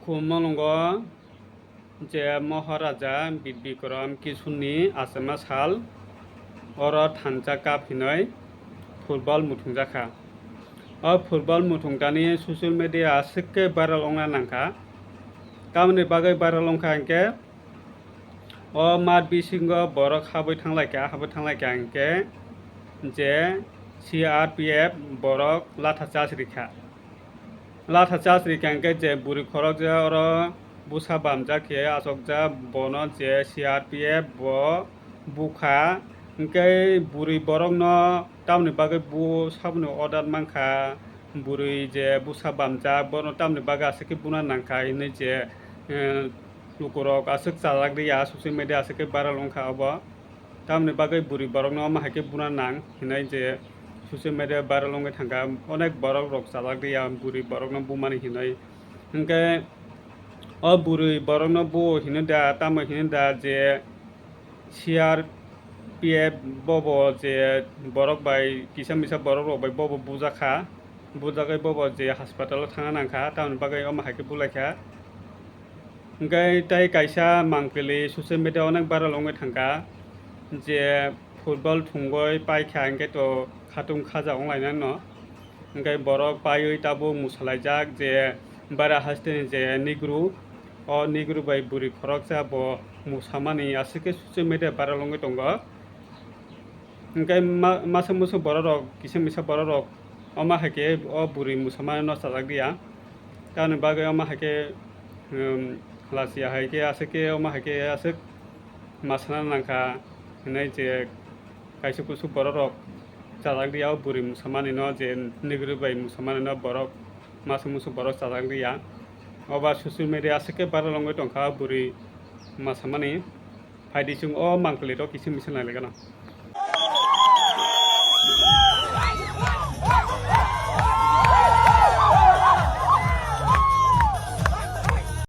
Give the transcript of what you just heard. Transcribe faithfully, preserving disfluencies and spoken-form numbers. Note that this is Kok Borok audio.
Phumulwngo je Maharaja Bir Bikram Kishorni achama sal, oro thansa cup hinwi football muthungjakha. O football muthungtani social media aswk khe viral wngna nangkha. Tamoni bagwi viral wngkha hinkhe, o mat bisingo borok habwi thanglaikha, habwi thanglaikha hinkhe je C R P F borok latha charge rikha. Latha charge rikha hinkhe je bwrwi khorok je oro bwsa bamjak khe achokjak, bono je C R P F bo bukha, hinkhe bwrwi borokno tamoni bagwi bo saboni order mankha, bwrwi je bwsa bamjak bono tamoni bagwi aswk khe buna nangkha hinwi je, eh, lukurok aswk chajak riya, social media aswk khe viral wngkha obo. Tamoni bagwi bwrwi borokno omo hai khe buna nang hinwi je social media viral wngwi thangkha, onek borok rok chajak riya bwrwi borokno bumani hinwi. Hinkhe o bwrwi borokno buo hino da, tamo hino da je C R P F bobo je borok bai kisa misa borok rok bai bobo bujakha, bujakhe bobo je hospital o thangna nangkha, tamoni bagwi omo hai khe bulaikha. Hinkhe tei kaisa mangpili social media onek viral wngwi thangkha je football thungwi paikha hinkhe to khatung khaja wnglainai no. Hinkhe borok paiwi tabuk mwsalaijak je bara hasteni je Negro, o Negro bai bwrwi khoroksa bo mwsamani aswk khe social media viral wngwi tongo. Hinkhe ma-, masa musu borok rok, kisa misa borok rok omo hai khe o bwrwi mwsamani no chajak diya. Tamoni bagwi omo hai khe, um, lachiya hai khe aswk khe omo hai khe aswk ma sana nangkha hinwi je kaisa kusu borok rok chajak diya o bwrwi mwsamani no je Negro bai mwsamani no borok masa musu borok chajak diya. Oba social media aswk khe viral wngwi tongkha o bwrwi mwsamani. Phaidi chwng o mangpili rok kisa misa nai lai gana.